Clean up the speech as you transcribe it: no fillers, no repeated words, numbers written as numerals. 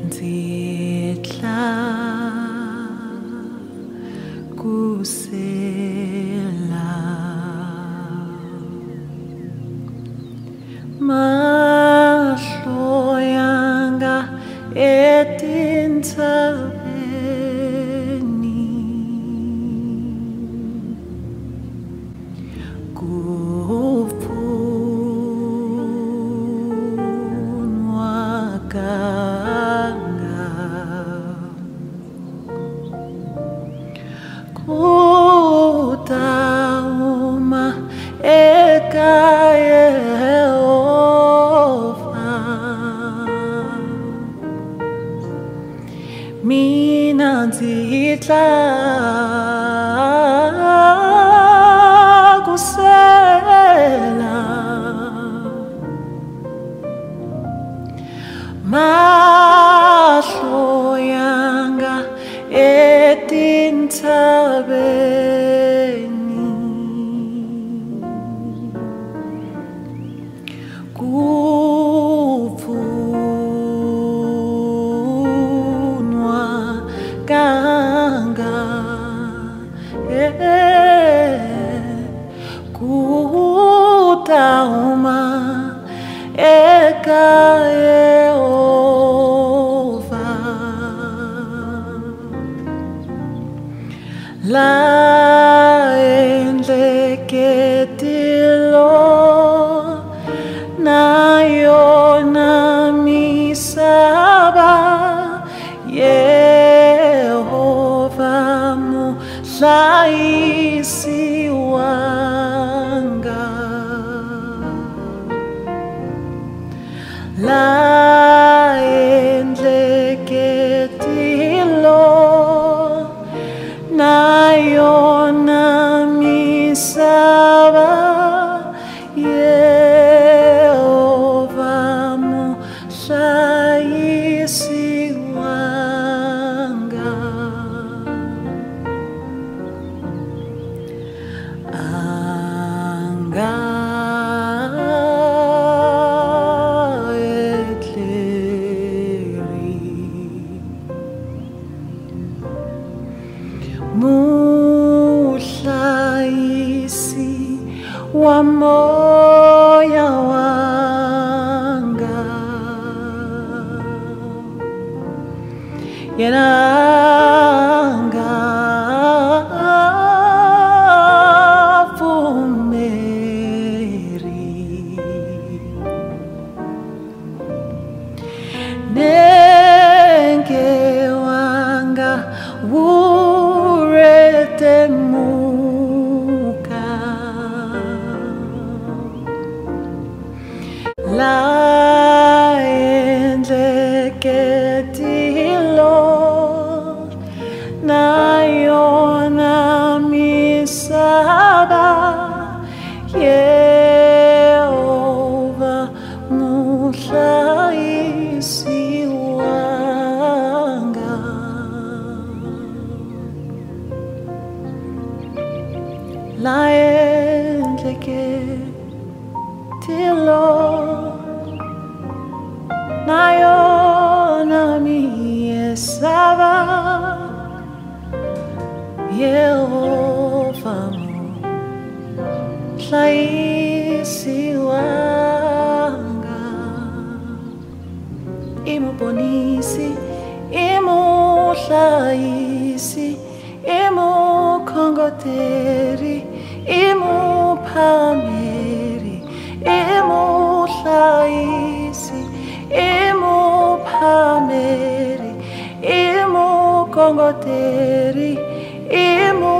Ndzi tlakusela mahlo yanga etintshaveni, ku pfunwa kanga ku ta huma eka Yehovha. Mina ndzi tlakusela mahlo yanga etintshaveni, ku pfunwa kanga ku ta huma eka Yehovha. La endleke tilo na yona misava, Yehovha muhlayisi wanga. La endleke tilo na yona misava, Yehovha muhlayisi wanga. Anga etleri muhlayisi wa moya wanga, yena anga pfumeri, nenge wanga wu retemuka. La endleke tilo na yona misava, Yehovha muhlayisi wanga. La endleke tilo na yona misava, Yehovha muhlayisi wanga. I muponisi, i muhlayisi, i mukhongoteri, i muphameri, i muhlayisi, i muphameri, i mukhongoteri, i mu